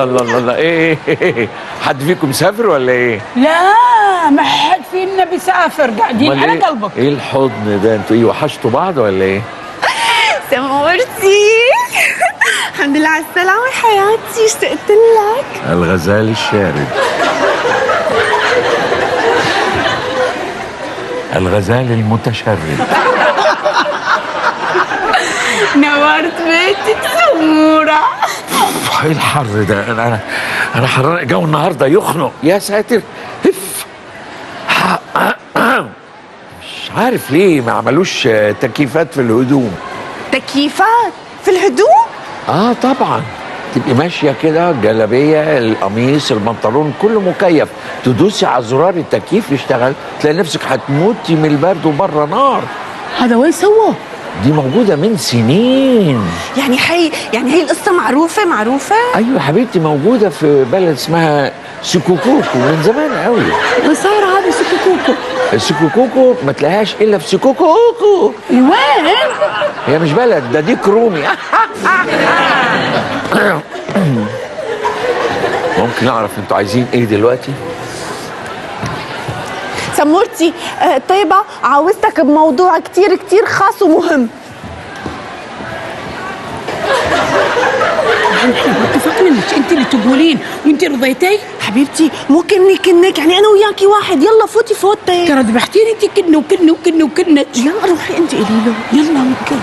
الله الله الله الله، ايه إيه؟ حد فيكم سافر ولا ايه؟ لا، ما حد فينا بيسافر، قاعدين أمال على إيه؟ قلبك. ايه الحضن ده؟ انتوا ايه، وحشتوا بعض ولا ايه؟ سمورتي، الحمد لله على السلامة حياتي، اشتقت لك. الغزال الشارد، الغزال المتشرد. نورت بيتك سمورة. ايه الحر ده؟ انا حران، جو النهارده يخنق يا ساتر. هف. مش عارف ليه ما عملوش تكييفات في الهدوم. تكييفات في الهدوم؟ اه طبعا، تبقي ماشية كده، الجلابية، القميص، البنطلون، كله مكيف، تدوسي على زرار التكييف يشتغل، تلاقي نفسك هتموتي من البرد وبره نار. هذا وين سووه؟ دي موجودة من سنين. يعني حي، يعني هي القصة معروفة معروفة؟ ايوه حبيبتي، موجودة في بلد اسمها سكوكوكو من زمان قوي. وين صايرة هذه سكوكوكو؟ السكوكوكو ما تلاقيهاش الا في سكوكوكو. وين؟ هي مش بلد، ده ديك رومي. ممكن اعرف انتوا عايزين ايه دلوقتي؟ سمورتي، طيبة عاوزتك بموضوع كتير كتير خاص ومهم. اتفقنا انك انت اللي تقولين وانت رضيتي؟ حبيبتي مو كني كنك، يعني انا وياكي واحد. يلا فوتي فوتي. ترى ذبحتيني انت، كنه وكنه وكنه وكنك. يلا روحي انت قولي له. يلا ممكن.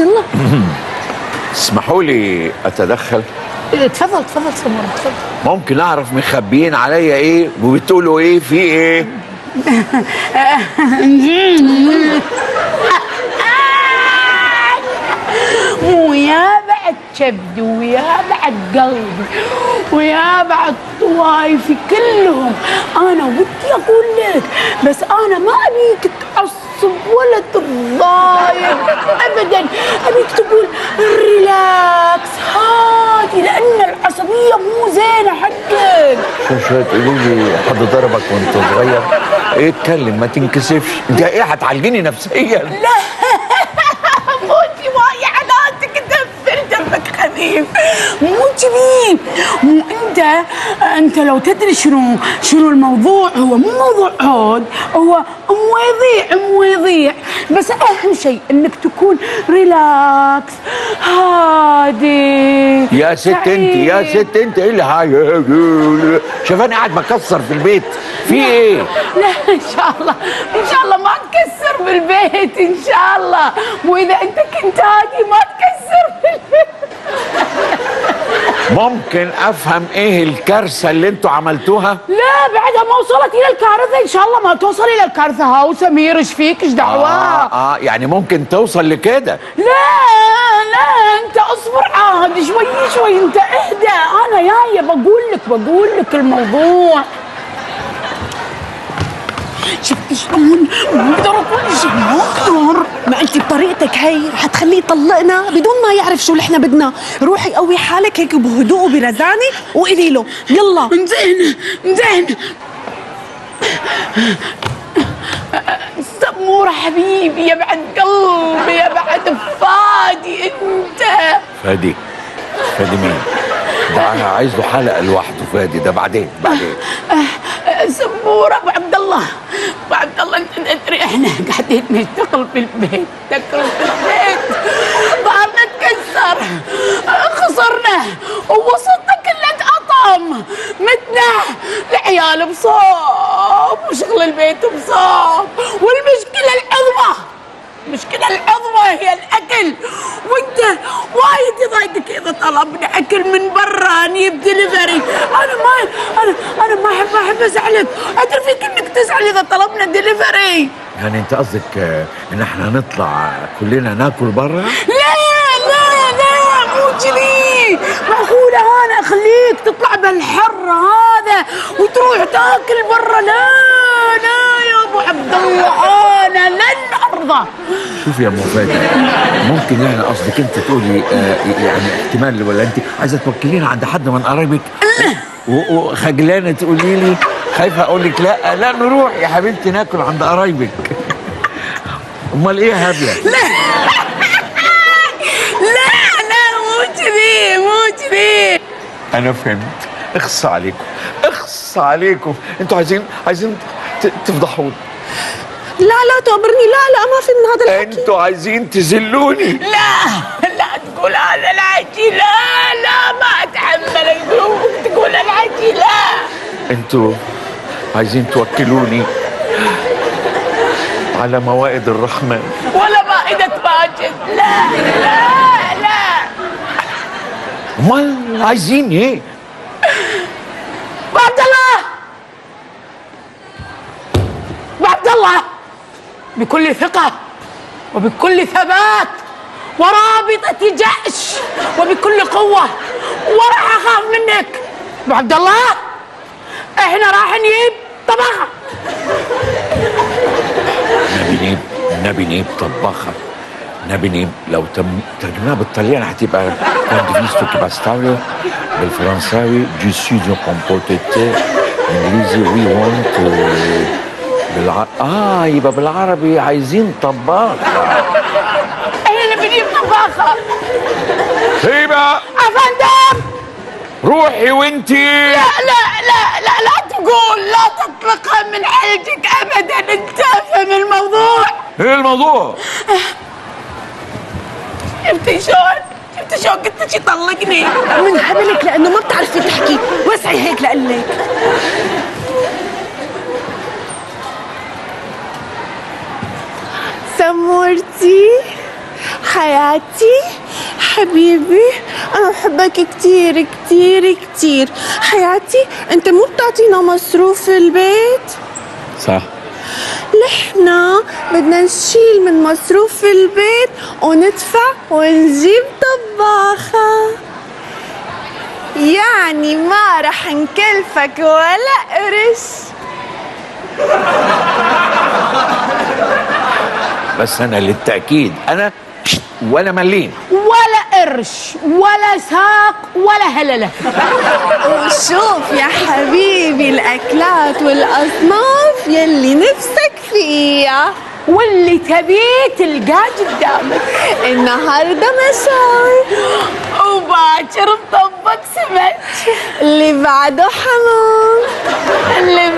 يلا. اسمحوا لي اتدخل. تفضل تفضل سمورة تفضل. ممكن اعرف مخبيين عليا ايه وبتقولوا ايه في ايه؟ ويا بعد كبدي ويا بعد قلبي ويا بعد طوايفي كلهم، انا ودي اقول لك بس انا ما ابيك تعصب ولا تتضايق ابدا، ابيك تقول relax هادي، لان العصبية مو زينة حقك. شوي شوي تقولوا لي حد ضربك وانت صغير؟ ايه اتكلم، ما تنكسفش. انت ايه هتعالجيني نفسيا؟ لا موتي واي حالاتك، تدبر دمك خفيف، مو كذي. مو انت لو تدري شنو الموضوع، هو مو موضوع عود، هو مواضيع، بس اهم شيء انك تكون relax هادي. يا ست انت، يا ست انت، ايه اللي هاي؟ شايفاني قاعد بكسر في البيت في ايه؟ لا ان شاء الله، ان شاء الله ما تكسر في البيت ان شاء الله، واذا انت كنت هادي ما تكسر في البيت. ممكن افهم ايه الكارثة اللي انتوا عملتوها؟ لا بعدها ما وصلت الى الكارثة، ان شاء الله ما توصل الى الكارثة. هاو سمير ايش فيك؟ ايش دعوه؟ يعني ممكن توصل لكده؟ لا لا انت اصبر عاد شوي شوي، انت اهدى، انا جاية بقول لك الموضوع. شفت شلون؟ ما اقدر اقول شيء، ما اقدر. ما انت بطريقتك هي حتخليه يطلقنا بدون ما يعرف شو اللي احنا بدنا. روحي قوي حالك هيك بهدوء وبرزانه وقولي له يلا. انزين انزين سمورة حبيبي، يا بعد قلبي، يا بعد فادي انت. فادي؟ فادي مين؟ ده عايز له حلقة لوحده فادي ده. بعدين بعدين. سمورة ابو عبد الله، ابو عبد الله، انت تدري احنا قاعدين نشتغل في البيت، ناكل في البيت، ظهرنا تكسر، خسرنا ووسطنا كله اتقطم، متنا، العيال بصوب وشغل البيت بصوب، والمشكلة العظمى، المشكلة العظمى هي الأكل. وأنت وايد يضايقك إذا طلبنا أكل من برا، نجيب دليفري. أنا ما أحب أزعلك، أدري فيك إنك تزعل إذا طلبنا دليفري. يعني أنت قصدك إن إحنا نطلع كلنا ناكل برا؟ لا لا لا مو كذي، معقولة أنا أخليك تطلع بالحر هذا وتروح تاكل برا؟ لا لا يا أبو عبد الله، أنا لن أرضى. شوفي يا أم فادي، ممكن يعني قصدك أنت تقولي يعني احتمال، ولا أنت عايزة توكلينا عند حد من قرايبك وخجلانة تقولي لي، خايفة أقول لك لا لا نروح يا حبيبتي ناكل عند قرايبك. أمال إيه يا هبلة؟ لا لا لا مو كذي، مو كذي. انا فهمت. اخص عليكم، اخص عليكم، انتوا عايزين تفضحوني. لا لا تقبرني، لا لا ما في من هذا الحكي. انتوا عايزين تذلوني. لا لا تقول هذا الحكي، لا لا ما اتحمل القلوب تقول الحكي. لا انتوا عايزين توكلوني على موائد الرحمن ولا مائدة ماجد. لا لا لا. امال عايزين ايه؟ ابو عبد الله، ابو عبد الله، بكل ثقة وبكل ثبات ورابطة جأش وبكل قوة، وراح أخاف منك. أبو عبد الله، احنا راح نجيب طبخة. نبي نجيب طباخة. نبي نجيب، لو ترجمناها بالطليان هتبقى quando visto che bastario، بالفرنساوي je suis un comporté، انجليزي we want، يبقى بالعربي عايزين طباخ. احنا نبي نجيب طباخة. هيبة افندم، روحي وانتي. لا لا لا لا لا تقول، لا تطلقها من حلجك ابدا، انت افهم الموضوع. ايه الموضوع؟ شفتي شلون؟ شفتي شلون قلت لك طلقني؟ من هبلك لانه ما بتعرفي تحكي، وسعي هيك لقلك. سمورتي حياتي حبيبي، أنا بحبك كتير كتير كتير. حياتي أنت مو بتعطينا مصروف البيت؟ صح. نحنا بدنا نشيل من مصروف البيت وندفع ونجيب طباخة، يعني ما رح نكلفك ولا قرش. بس أنا للتأكيد أنا ولا مليم ولا قرش ولا ساق ولا هللة. وشوف يا حبيبي الأكلات والأصناف يلي نفسك فيها واللي تبيه تلقاه قدامك. النهارده مشاوي وباكر مطبق سمك، اللي بعده حمام، اللي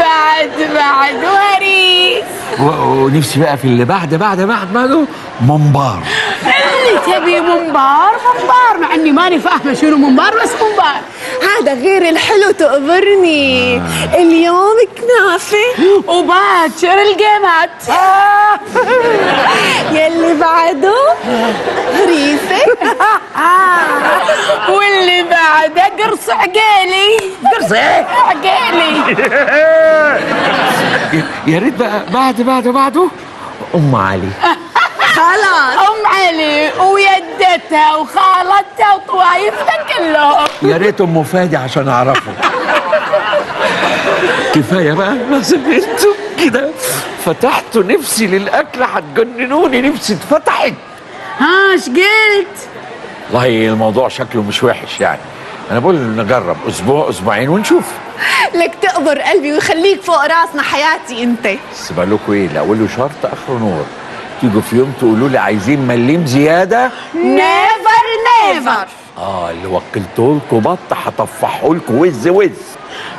بعده هريس، ونفسي بقى في اللي بعد بعد بعد بعده ممبار. اللي تبي ممبار ممبار، مع اني ماني فاهمه شنو ممبار بس ممبار. هذا غير الحلو تقبرني. اليوم كنافه وباكر القيمات. يلي بعده هريسه واللي بعده قرص عقيلي. قرص ايه؟ عقيلي. يا ريت بقى بعد بعد بعده ام علي. خلاص ام علي ويدتها وخالتها وطوايفها كلهم. يا ريت ام فادي عشان اعرفه. كفاية بقى، بس انتوا كده فتحتوا نفسي للاكل، هتجننوني، نفسي اتفتحت. ها ايش قلت؟ والله الموضوع شكله مش وحش يعني، انا بقول نجرب اسبوع اسبوعين ونشوف. لك تقبر قلبي ويخليك فوق راسنا حياتي انت. بس بقول لكم ايه، لا اقول له شرط اخره نور، تيجوا في يوم تقولوا لي عايزين مليم زيادة. never never. اللي وكلته لكم بط هطفحه لكم وز وز.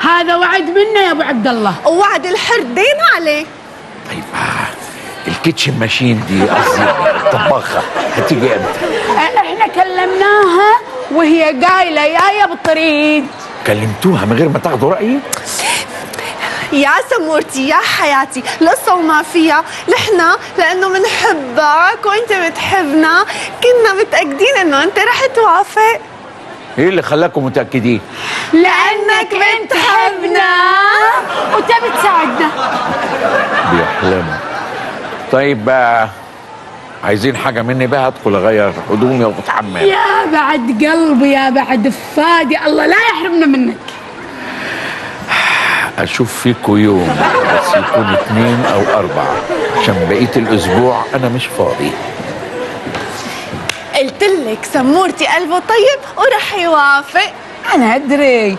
هذا وعد منا يا ابو عبد الله، ووعد الحر دين عليه. طيب ال kitchen machine دي، قصدي الطباخه، هتيجي امتى؟ احنا كلمناها وهي قايله جاية بالطريق. كلمتوها من غير ما تاخدوا رايي؟ يا سمورتي يا حياتي، القصة وما فيها، نحن لأنه منحبك وأنت بتحبنا كنا متأكدين إنه أنت رح توافق. إيه اللي خلاكم متأكدين؟ لأنك بتحبنا وتبي تساعدنا. بيحلموا. طيب بقى عايزين حاجة مني بقى؟ أدخل أغير هدومي وأتحمم. يا بعد قلبي يا بعد فادي، الله لا يحرمنا منك. أشوف فيكوا يوم بس يكون 2 أو 4 عشان بقية الأسبوع أنا مش فاضي. قلت لك سمورتي قلبه طيب ورح يوافق. أنا أدري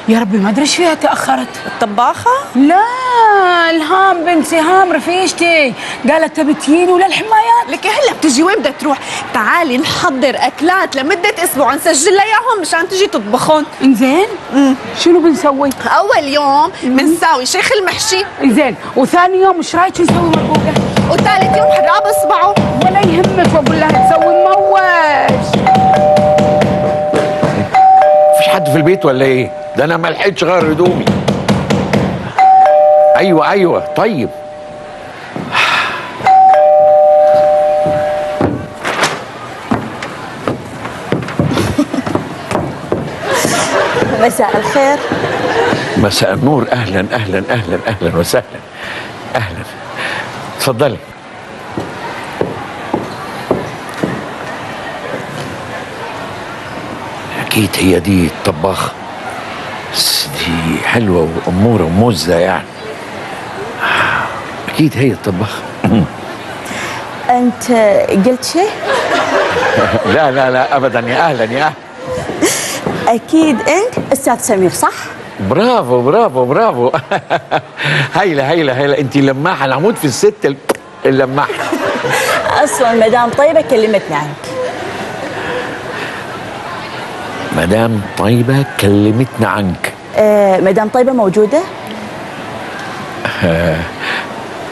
يا ربي ما ادري ايش فيها تاخرت. الطباخه؟ لا الهام بنت سهام رفيجتي قالت تبي تجيني ولا الحمايات. لك هلا بتجي، وين بدها تروح؟ تعالي نحضر اكلات لمدة اسبوع نسجل لها اياهم مشان تجي تطبخهم. انزين شنو بنسوي؟ اول يوم بنساوي شيخ المحشي. انزين، وثاني يوم ايش رايك نسوي مرقوقه؟ وثالث يوم حراب اصبعه. ولا يهمك، واقول لها تسوي موش. مفيش حد في البيت ولا ايه؟ ده انا ما لحقتش اغير هدومي. ايوه ايوه طيب. مساء الخير. مساء النور، اهلا اهلا اهلا اهلا وسهلا. اهلا، اتفضلي. اكيد هي دي الطباخه، بس دي حلوة واموره ومزه يعني، اكيد هي الطباخه. انت قلت شيء؟ لا لا لا ابدا، يا اهلا يا اهلا. اكيد انت استاذ سمير صح؟ برافو برافو برافو. هايلة هايلة هايلة، انت لماحه، انا هموت في الست اللماحه. اصلا مدام طيبة كلمتني عنك. مدام طيبة كلمتنا عنك. مدام طيبة موجودة؟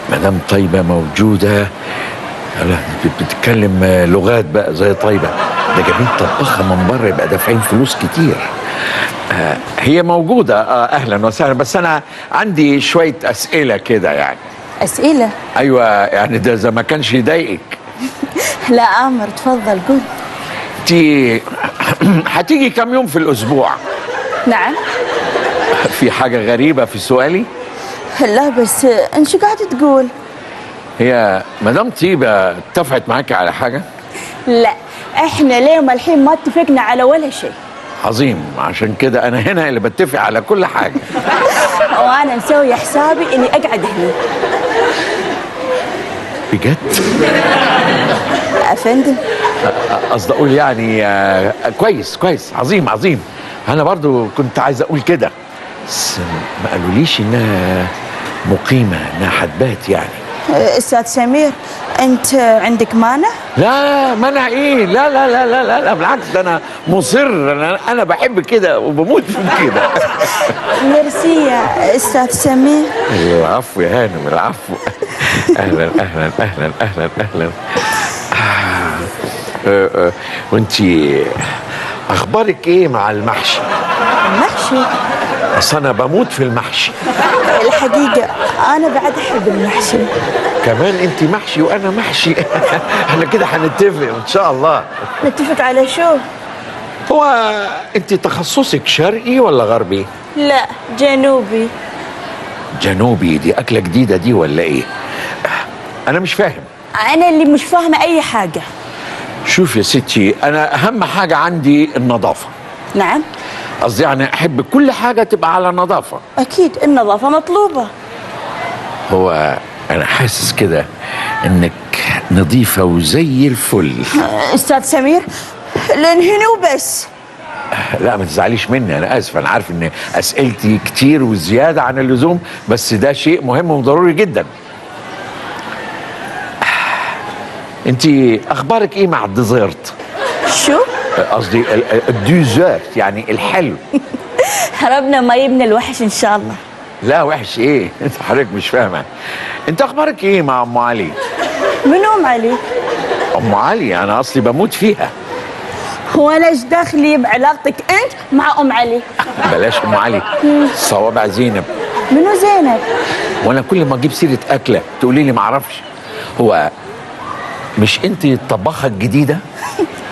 مدام طيبة موجودة. لا بتتكلم لغات بقى زي طيبة، ده جايبين طباخه من بره يبقى دافعين فلوس كتير. هي موجودة. اهلا وسهلا، بس انا عندي شوية اسئلة كده يعني. اسئلة؟ ايوه يعني ده اذا ما كانش يضايقك. لا امر، تفضل قول. انت هتيجي كام يوم في الاسبوع؟ نعم. في حاجة غريبة في سؤالي؟ لا بس انت شو قاعد تقول؟ هي مدام طيبة اتفقت معاكي على حاجة؟ لا احنا ليه الحين ما اتفقنا على ولا شيء. عظيم، عشان كده انا هنا اللي بتفق على كل حاجة. وانا مسويه حسابي اني اقعد هنا. بجد؟ افندم قصدي اقول يعني كويس كويس، عظيم عظيم. انا برضو كنت عايز اقول كده، بس ما قالوليش انها مقيمة، انها حدبات يعني. استاذ سمير انت عندك مانع؟ لا مانع ايه؟ لا لا لا لا لا, لا بالعكس، ده انا مصر، انا بحب كده وبموت في كده. ميرسي يا استاذ سمير. العفو يا هانم، العفو. اهلا اهلا اهلا اهلا اهلا. وانتي اخبارك ايه مع المحشي؟ المحشي؟ اصل انا بموت في المحشي. الحقيقة انا بعد احب المحشي. كمان انت محشي وانا محشي. احنا كده هنتفق ان شاء الله. نتفق على شو؟ هو انت تخصصك شرقي ولا غربي؟ لا جنوبي. جنوبي؟ دي اكله جديدة دي ولا ايه؟ انا مش فاهم. انا اللي مش فاهمه اي حاجة. شوف يا ستي، انا اهم حاجة عندي النظافة. نعم. قصدي يعني احب كل حاجة تبقى على نظافة. اكيد النظافة مطلوبه. هو انا حاسس كده انك نظيفة وزي الفل. استاذ سمير لين هنا وبس. لا ما تزعليش مني، انا اسف، انا عارف ان اسئلتي كتير وزيادة عن اللزوم، بس ده شيء مهم وضروري جدا. انت اخبارك ايه مع ال dessert؟ شو؟ قصدي ال dessert يعني الحلو. ربنا ما يبني الوحش ان شاء الله. لا وحش ايه؟ انت حضرتك مش فاهمه. انت اخبارك ايه مع ام علي؟ من ام علي؟ ام علي انا اصلي بموت فيها. هو انا ايش دخلي بعلاقتك انت مع ام علي؟ بلاش ام علي، صوابع زينب. منو زينب؟ وانا كل ما اجيب سيره اكله تقولي لي ما اعرفش. هو مش انت الطباخه الجديدة؟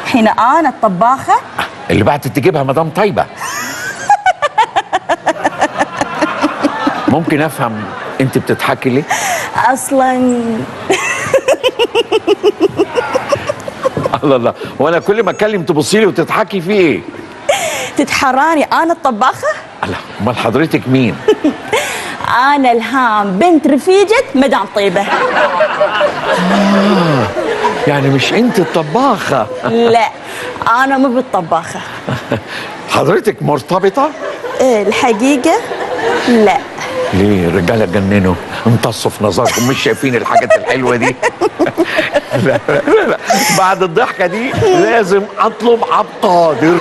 حين انا الطباخه اللي بعتت تجيبها مدام طيبة. ممكن افهم انت بتضحكي ليه؟ اصلا الله الله، وانا كل ما اتكلم تبصي لي وتضحكي في ايه؟ تتحراني انا الطباخه؟ الله، امال حضرتك مين؟ انا الهام بنت رفيجه مدام طيبة. يعني مش انت الطباخه؟ لا انا مو بالطباخه. حضرتك مرتبطة؟ الحقيقة لا. ليه الرجالة اتجننوا؟ امتصوا في نظرهم، مش شايفين الحاجات الحلوة دي. لا لا لا، لا. بعد الضحكة دي لازم اطلب عبد القادر.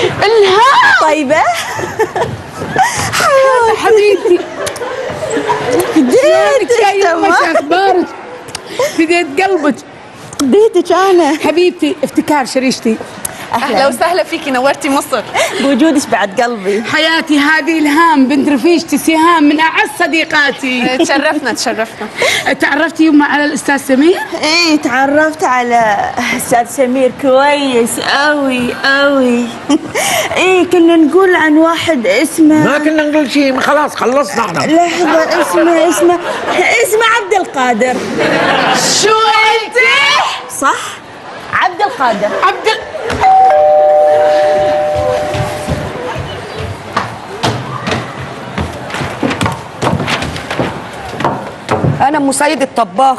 الهام طيبة حبيبتي، فديتك. يا يما، شو اخبارك؟ فديت قلبك. فديتك انا. حبيبتي افتكار شريشتي. اهلا وسهلا فيكي، نورتي مصر. بوجودك بعد قلبي. حياتي هذه الهام بنت رفيجتي سهام، من اعز صديقاتي. تشرفنا تشرفنا. تعرفتي يما على الاستاذ سمير؟ ايه تعرفت على استاذ سمير كويس قوي قوي. ايه كنا نقول عن واحد اسمه، ما كنا نقول شيء، خلاص خلصنا احنا. لحظة، اسمه اسمه اسمه عبد القادر. شو قلتي؟ صح؟ عبد القادر. عبد انا ام سيد الطباخ.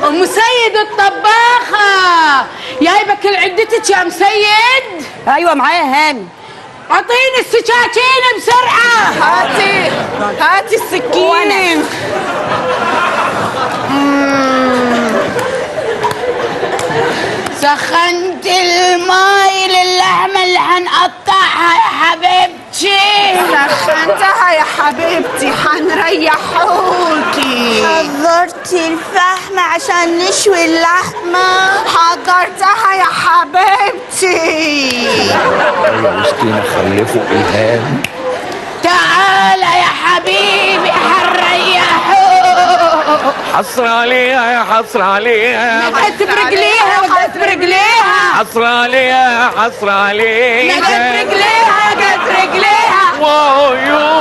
ام سيد الطباخه، جايبه كل عدتك يا ام سيد؟ ايوه معايا هاني. اعطيني السكاكين بسرعة. هاتي هاتي السكين. سخنت الماي للحمه اللي حنقطعها يا حبيبتي. سخنتها يا حبيبتي، حنريحوكي. حضرتي الفحمة عشان نشوي اللحمة. حضرتها يا حبيبتي. يا وسطينا خلفوا الهام. تعال يا حبيبي حنريحوك. حسرة عليها يا حسرة عليها. نقت برجليها، وقت برجليها. حسرة عليها، حسرة عليها. نقت برجليها، قت رجليها. وعيون